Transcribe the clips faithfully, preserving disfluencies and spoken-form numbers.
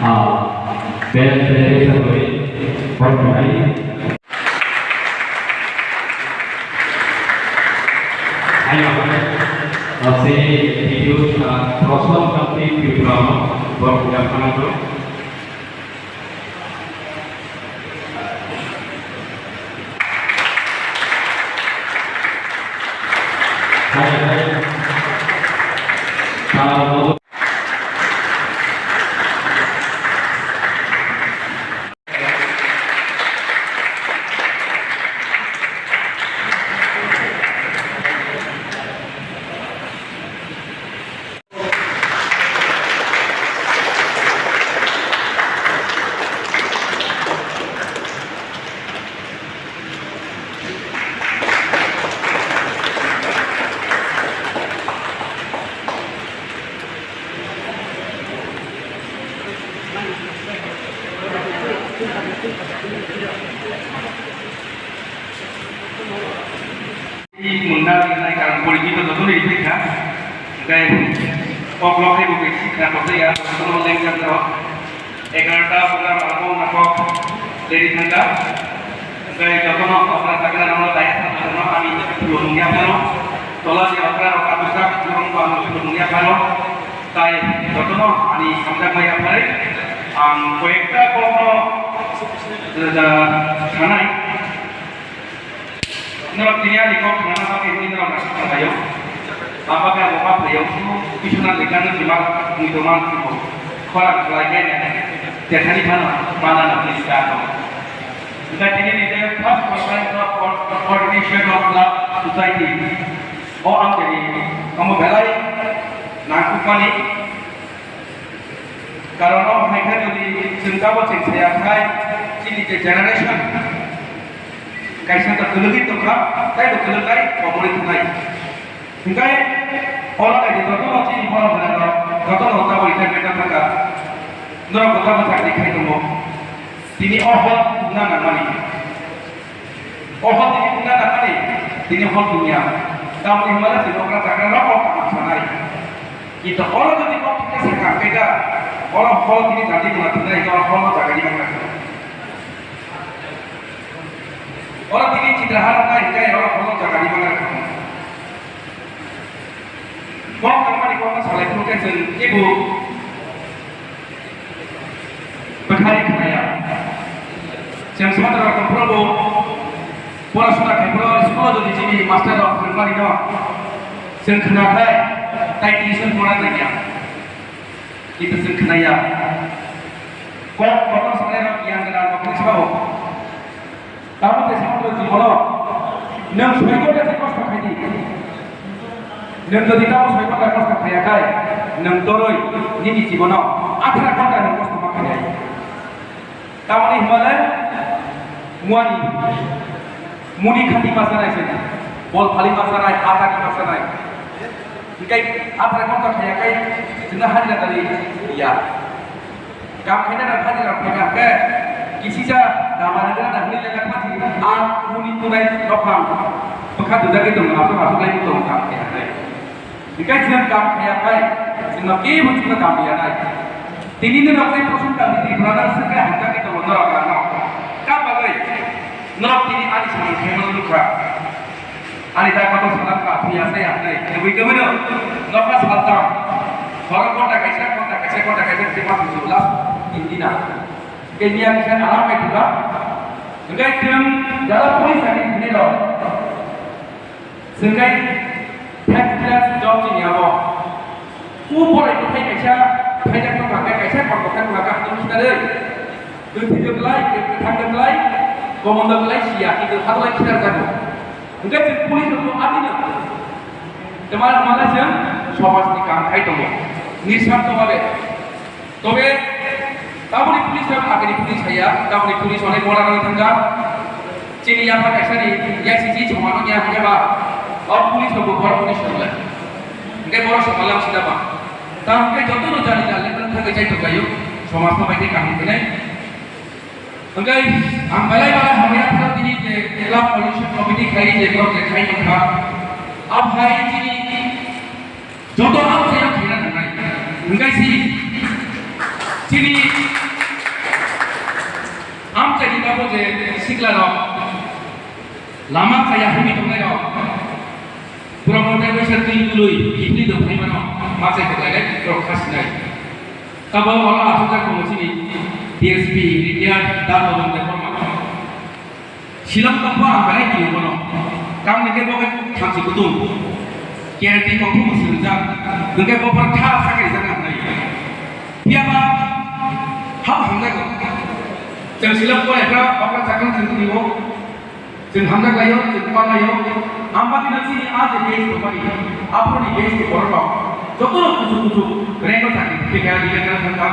Ah, bel bel sabui, bel bel. Ayo, ah, si video, ah, Rosal Kanti Tripura, bel bel. Mungna rinai karon porikito joto ni rithai kha. Hingkai kok lok hai bo kaisi khna kothai ya, joto no leng jak rok. Egarota program abo nakok ready thangkha. Hingkai joto no okra chakra rok no daya thangkha no ani thulu nungya phano. Tola ni okra rok abusak rok bo ano thulu nungya phano. Tai joto no ani hamjak maya phai. Ang koyekta kok no, eh, sanai. Norok tini ani kok khna bagwi hwnwi norok naisik tonglaio. Baba khe abo ma phaio, biswkang lekha no sima mui tongma ang simo. Khorang khlai khe tethani phano mana no hwnwi sa ano. Hwnkhe tini ni je first conference of co-, coordination of club society. O ang tini omo belai nangkukmani. Karon o hai khe jodi chwng tamo chwng saya khai chini je generation kaisa to kwlwgwi tongkha, tei bo kwlwknai, komorwi thwngnai. Hwnkhe oro naidi jotono chini borok gwnangrok jotono tabuk retirement thangkha. Norok bo tabuk chakri khai tongo. Tini o hor tubuna nangmani. O hor tini tubuna nangmani, tini hor tungya. Tamoni hwnmale chini okra chakra rok o kaham sanai. Kintu oro jodi kok kisa kang khe da, oro hor tini jati muna tunai, oro hor no jaga ni mangna. Oro tini chitra har nai hingkai oro hor no jaga ni mangna. Kok tangmani kok no salai phuru khe chwng kebo bwkhari khnaya. Chwng satra rok phuru bo porasona khai phuru school o jodi chini master rok phwrwngmani no chwng khna khai tai tuition pora nangya. Kintu chwng khnaya. Kok kotor sanai rok yang gana rok ni sao. Tamo te samudro jibono nwng soi ghonta se kosto khai di. Nwng jodi tamo soi ghonta kosto khaya khai, nwng toroi nini jibono atharo ghonta nwng kosto ma khainai. Tamoni hwnmale muani muni khati ma sanai se, bol phali ma sanai, ha khati ma sanai. Hikai atharo ghonta khaya khai chwngno hajira dari ya. Kam khaina rok hajira rok phaikha hwnkhe, kisisa dama rwgwla da hwnwi lela khati, a muni tunai rok phang bwkha dudagwi tongo, aswk aswk lai tongo kam khaina hwnwi. Hwnkhe chwng kam khaya khai, chwngno kebo chwngno kam riya nai. Tini norok tei Poson Kanti Tripura no swkhe hamjakgwi tongo norok rano. Kam bagwi norok tini ani samung khaimano nukha. Ani da kotor salam ka phiya se ya nai. Tebui kebui no nokha saltam. Horo konta kaisa, konta kaisa, konta kaisa, tei ma bujo last tin dina. Kenya kaisa alam kai tuka. Hingkai teng jara police ani thani rok. Hingkai third class job chini abo. Ku borai ko thai kaisa, thai jak tong kha, kaisa kor ko thang kha, kaham kisa de. Twi thang de lai, komon de lai, siya, kintu ha lai kisa jago. Hingke chwng police rokno adino. Tama mala chwng somajni kam khai tongo. Nirsak tongma be. Tobe taboni police rok agini police haiya, taboni police onek mora rok thangka. Chini yapha kaisani yaksi ji somano ya hingke ba. O police rok bo borok police rok le. Hingke borok somala sida ba. Tam hingke joto no jani jani thangke jai tongkayo. Somajno bai tei kaham khenai. Hingke ang belai belai hamya phano tini je club coordination committee khai je borok je khai tongkha. Aphai chini joto ang saya khaina nangnai. Hwnkhe si chini amchaini tabuk je siklarok lama chaya hwnwi tongnairok, borokno tei waisa twi tului himni do phaimano machai kwklainai borok kha sinai. Tabuk oro aswkjak tongo chini D S P retired Dharmabondhu Debbarma. Silang tongkha ang belai tini bono. Tamni khe bo khe thamchi kutung. Kerti kongkhu musi rijak. Hwnkhe bo phar kha sakri rijak ang nai. Phiya ba hap hamjago. Chwng silang pore kha okra chakra chwng tini bo. Chwng hamjak laio, chwng pa laio. Ang bagwi no chini a je base tongmani. Aphuruni base ni borok rok. Joto rok kuchuk kuchuk. Rengno sakri. Phiya khe ang thangkha.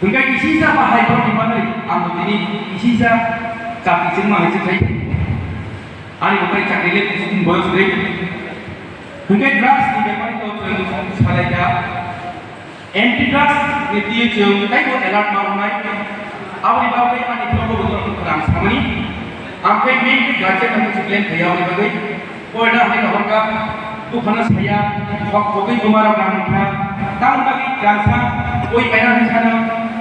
Hwnkhe kisisa bahai borokni bagwi ang tini kisisa chati chwngma hai chwng khai. Ani bagwi chakri le kusini boyos le. Hwnkhe drugs ni bepari to chwng salai kha. Anti drugs ni twi chwng taibo alert ma wngnai. Aboni bagwi ani vlog bo bono khorang samani. Ang khai main khe guardian no chwng claim khaiya aboni bagwi. Poina hai rohorkha, buphano saya, hok hogwi buma rok rang kha, tamoni bagwi rangsa, oi paina ni sano,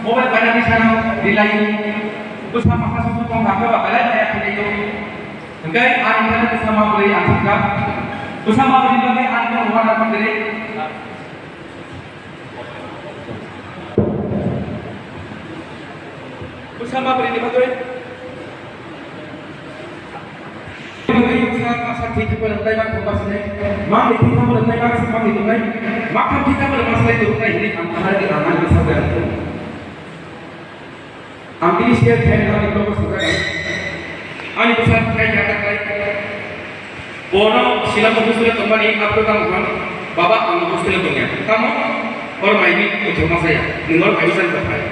mobile paina ni sano, rilaio, bwsa masa susu tong kha, ba belai belai khailaio. Hwnkhe ani khe bwsa ma bwrwi ang sakha, bwsa ma bwrwi bagwi ang no hor rang kha bwrwi. Bwsa ma bwrwi ni bagwi. Bwsa masa thwi thangmani tei bak thangma sinai. Mang ni thwi thangmani tei bak thangmani tongnai. Mak thang thwi thangmani masa lai tongnai hwnwi ang thangmani ang ani bwsa bai ang thung. Ang tini state khe ani blogo songkha khe. Ani bwsa khe khe khe. Bono silamo hostel tongmani apro tamo hwn, "Baba, ang hostel tongya." Tamo? Or maimi uthoma saya. Nwng or maimi san bathai.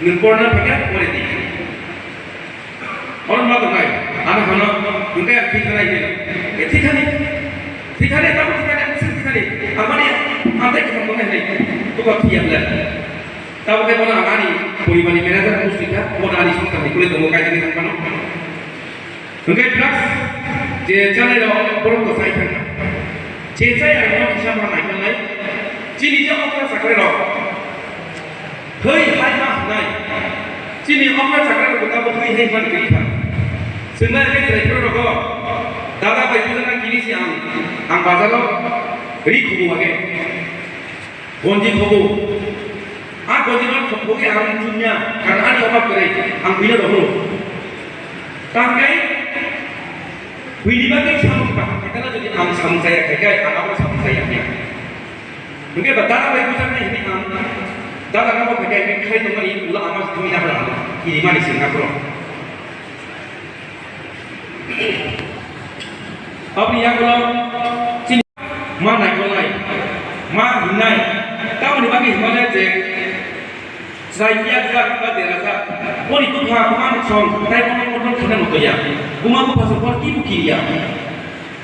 Nwng porna phakya pore di. Or ma tongnai. Ano hano, hwnkhe ang thikhanai hino. E thikhani. Thikhani, tamo thikhani, ang sing thikhani. Ang mani, ang tai khe tongnai hwnwi. Tuka thiyam le. Tabuk khe bono ang ani poribarni manager post rikha, bono ani swngcharni kwlwi tongo kainwi thang phano. Hwnkhe drugs je chanai rok borok to chai thangkha. Je chai ang no kisa ma naikolnai. Chini je okra chakra rok. Hei hai ma hnai. Chini okra chakra rok tabuk hei hai man kwrwi kha. Swngnai khe chwrai phuru rogo. Dada bai bujana kini si ang, ang bazaro ri khubu age. Gonji khobo. A gonji no khobo ya ang chunya. Karena ani oba kore. Ang bina rohoro. Tangkai. Bini bagwi samung kaham khaitana jodi ang samung saya khaikai, ang abo samung saya ya. Hingke ba dara bai bujak nai hini ang. Dara no khaikai, khai tongmani ula ama thumi na hala. Ini mani sing akro. Aboni yagulo chini ma naikolnai, ma himnai, tamoni bagwi himnai je chwrai phiyajak ba derajak, boni bupha buma song tai bono control khaina mutoya, buma bupha song bono kibu kiriya.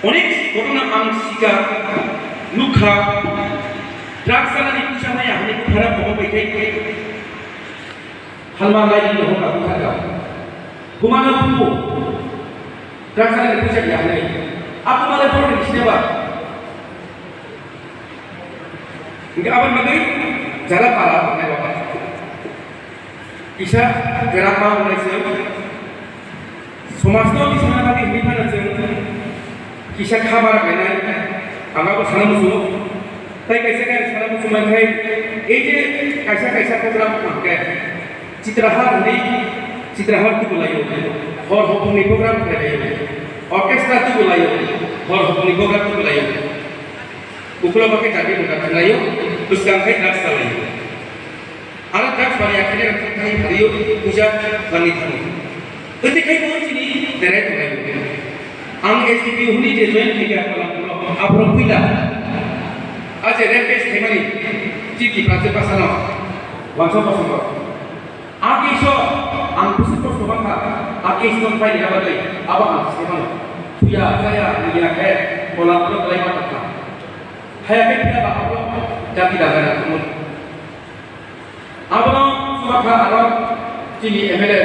Onek ghotona ang sika, nukha, drugs chanani puisa maya hwnwi buphara bono bai khai. Halma lai ni hokha bukha ka. Bumano bubu. Drugs ani puisa ya nai. Aku malai boro ni sineba. Hingke aboni bagwi jara para nai baba. Kisa gerama nai se. Somajno tisana bagwi hwnwi phano chwng kisa kha bara khlainai, ang abo sana muchungo. Tai kaisa khe ang sana muchung man khai, ei je kaisa kaisa program hwn khe Chitrahar hwnwi, Chitrahar tubu laio, hor hopungni program khlai laio, orchestra tubu laio, hor hopungni program tubu laio. Ukulogo khe jati mungkha thanglaio, bwskang khai drugs chalaio. Aro drugs mani akhirnya kan thani hario puja mani thani. Ete khai bo chini derai tonglai. Ang S D P O huni je join thai ka pala pura apro puila. Aje rampage thaimani chiki prajit pasano. Wangso pasano. Agi so ang pusu posto bangkha. Agi so pai ya badai. Aba ang semano. Tuya saya niya he. Pala pura lai mata. Haya ke pia ba apro jati dagana kumun. Abono chubakha aro chini M L A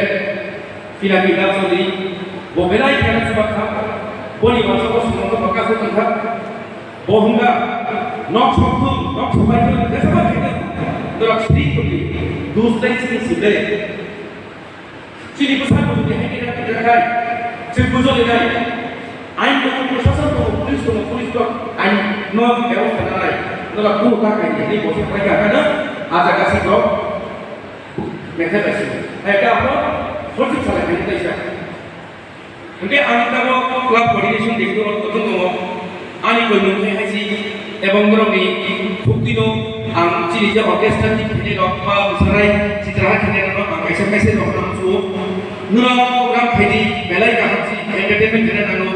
Pinaki Dal Chaudhary, bo belai kheno chubakha, boni wansukgo sumungno bwkha se tongkha, bo hwnba nok sokthung, nok sopaithung, jesaba khaithung, Dustai chini sibele. Chini bwsakno jodi hai khe khe khai, chwng bujoli nai. Ain tongo, prosason tongo, police tongo, police rok ain no bebosta nanai. Norok kunu ta khai ni, ni bosi khai kha, khai no, a jaga si rok. Mekhe bai si. Hai ka ho, hojik sala khai ni taisa. Hwnkhe ang tabok club coordination director rok joto tongo. Ani koimung khe hai si, ebong borokni khukti no ang chini je orchestra ni phini rok ba bwswrai chitra hai khini rok ang kaisa message rok nang suo. Norok program khaidi belai kaham si entertainment khaina nango.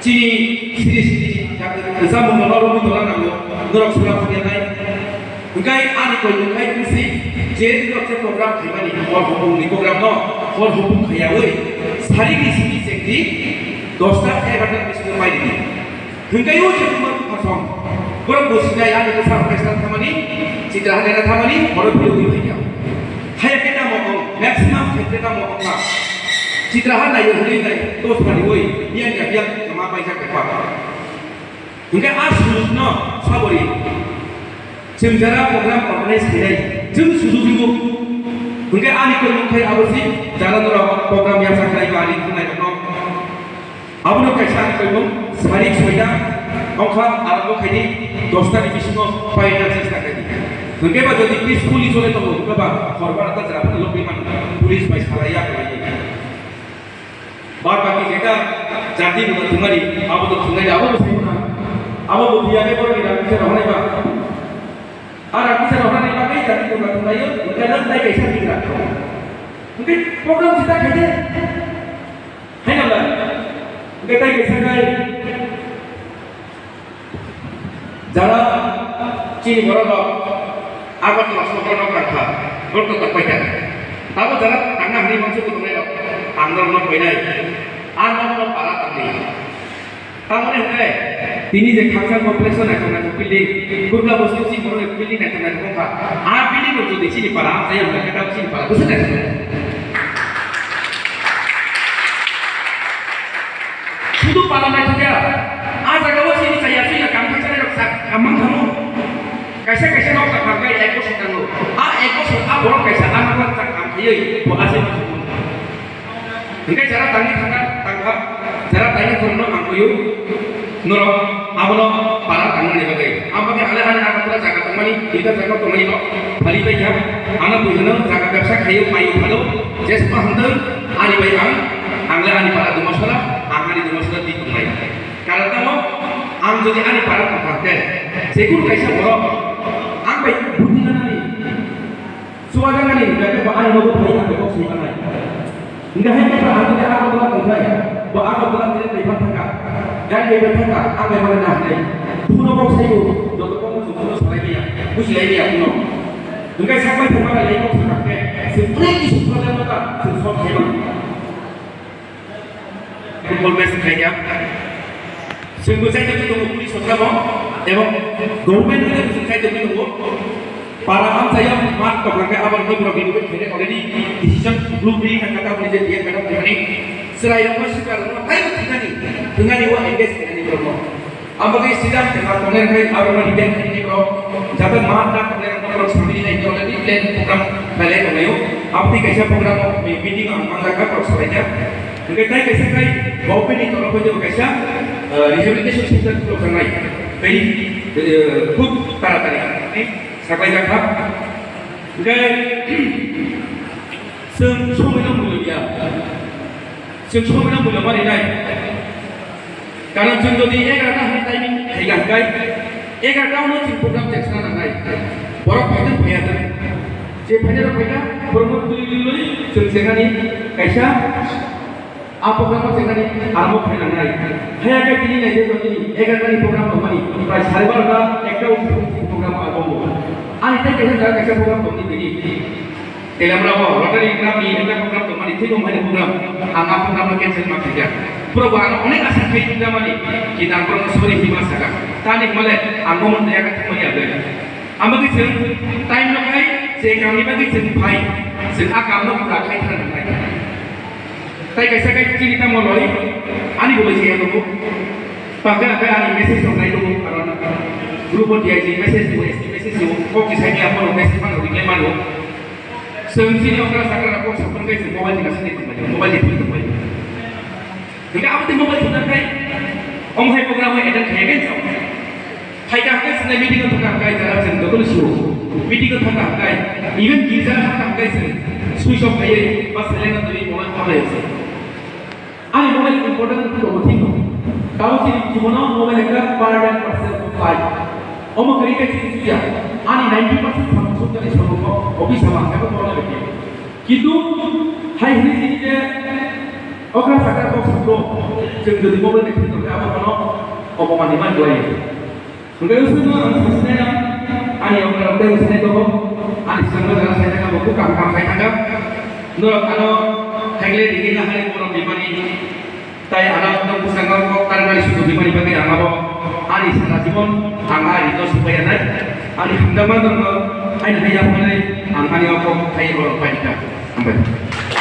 Chini siri siri samung no rok tola nango. Norok sura phunyanai. Hwnkhe ani koimung khai wngsi je norok je program khaimani hor hopung ni program no hor hopung khaiyawi sarikni simi chengdi dosta egarota ni bisingo mai ridi. Hwnkhe o je tuma tuma song borok bo sinai ani bwsa orchestra thamani, chitra hanai thamani, horo philogwi phaikha. Haya khe tamo ong, maximum khetre tamo ongkha. Chitra hanai hwnwi nai dos pariwi biyang ya biyang ma paijak kha. Hwnkhe a sujukno sabori chwng jara program organize khainai, chwng sujuk rwo. Hwnkhe ani koimung khai abo si jara norok program yapsa khlai ba ani thangnairokno. Abono kaisa ani koimung sarik soita ongkha arambo khaidi dosta ni bisingo paina chesta khaidi. Hwnkhe ba jodi peacefully chole tongo hwnkhe ba hor barata jara phano lobwi mano, police bai salaiya khlaiwi. Bad baki jeta jati muna thumari, abo to thumari, abo to thumari. Abo bo biya ke bor biya bisa rohani ba. Ara bisa rohani ba kai jati muna thumari, bukan nang tai kaisa bigra. Mungkin program kita khaide. Hai na ba? Mungkin tai kaisa kai. Jara chini borok rok Agartala sohor no tangkha, borok to tangpai kha. Tabo jara tangna hwnwi mangso kutungnai rok, ang norok no painai, ang norok no para tangdi. Tamoni hwnkhai, tini je Khangsa complex o naithok naithok building, Durga Bosti chini borok ni building naithok naithok wngkha. A building rok jodi chini para amchai wngkha khe tabo chini para bwswk naithok naithok. Sudu pala naithokya, a jagao chini chaya chuya kam khaichanai rok sak kam mang thangwi. Kaisa kaisa nok ta phalkai ek bosor thango. A ek bosor a borok kaisa a nok sak kam khaiwi bo a se ma thangwi. Hwnkhe jara tangwi thangkha, tangkha, jara tangwi thangno ang koyo. Norok abono para tangnani bagwi. Ang bagwi ale ani Agartala jaga tongmani, duita jaga tongmani no phali bai kha. Ano buino jaga bebsa khaio, maio phano, jesma hwndwng ani bai ang, ang le ani para dumasora, ang ani dumasora twi tongnai. Karon tamo, ang jodi ani para tongkha khe, jekunu kaisa borok ang bai buddhi nanani, Chubajakmani hwnkhe bo ani nogo phai ang bebak swi manai. Hwnkhe hai khe ang tei Agartala tongthai, bo Agartala tei tei phan thangkha, gari bai bai thangkha, ang bai mani na hwnwi. Buno kok saibo, joto kokno chwng buno salai maya, buji lai maya buno. Hwnkhe sak bai thangma lai kok sakha khe, chwng onek kisi problem no ta, chwng solve khai mano. Football match khaikha. Chwng bo chaitokgwi tongo police rok tamo, ebong government rok chwng chaitokgwi tongo. Para amchaio mat tokha khe abo rokno borok renovate khainai already decision blueprint wngkha taboni je D M madam khaimani. Chwrairokno swkang rokno taibo thwngani, thwngani o engage khainani borokno. Abo khe sidang khe tongnai khai abo no repair khai ni bro. Jata ma ta tongnai rok no bro samini nai to ni plan program khalai tongnai o. Abo tei kaisa program o meeting ang mangjak kha bro salai jak. Hingke tai kaisa khai government ni torof bai kaisa, eh, rehabilitation center khulok jaknai. Tei, eh, khub taratari ni saklai jak kha. Hingke chwng somoi no muilu ya. Chwng somoi no muilu mani nai. Karon chwng jodi egarota hwnwi timing khaikha hwnkhe, egarota no chwng program chengna nangnai. Borok phaitwng phaiya thwng. Je phainai rok phaikha, borokno twi twi twi chwng chengnani kaisa a program no chengnani armo phai nangnai. Haya khe tini naidi jodi egarota ni program tongmani, prai sare barota, ekta o chwng program armo wngo. Ani tei kaisa jaga kaisa program tongdi tini. Telamra bo Rotary Club ni ekta program tongmani, thik wng haino program, ang a program no cancel ma khaikha. Pura bo ano onek asa khai tongmani, kintu ang borokno sorry hinma sakha. Tani hwnmale ang bo mon ya kha thangmani agwi. Ang bagwi chwng time no khai, je kamni bagwi chwng phai, chwng a kamno pura khai thang nai. Tai kaisa kai chini tamo lori, ani bo bai chini tamo. Pangka kai ani message rok nai tamo, aro na group o D I G message o, S T message o, kok kisai ni amo message mano, reply mano. Chwng chini okra chakra rok kok saphang kai chwng mobile ni kasini tongbai, mobile ni thwi tongbai. Hingke abo tei mobile thwi tongkhe, omo hai program o attend khaiya khe chwng. Phaikha hingke chwng meeting o thangkha hingke jara chwng jotono sio. Meeting o thangkha hingke, even girja thangkha hingke chwng switch off khaiwi ba silent o twi mobile thanglaio chwng. Ani mobile important tongo thik no. Tamo chini jibono mobile ekta part and parcel of life. Omo kwrwi khe chini chuya. Ani ninety percent samung sukjani samung kok office o ang kebo mobile khe. Kintu hai hwnwi chini je okra sakra kok sakro, chwng jodi mobile khe thik no khe abo bono oboman ni man kwlai. Hingke usui no ang sasinai ang, ani okra rok tei usinai tongo, ani swkang no jara sai thangka bo kok kaham kaham sai thangka. Norok ano haigle dige na hai borok bimani, tai ano tong bwskango kok tarmani sudu bimani bagwi ang abo ani sara jibon ang ari no supai anai, ani hamjakma norok no aini hai yapharnai ang ani o kok khai borok pai kha. Hambai.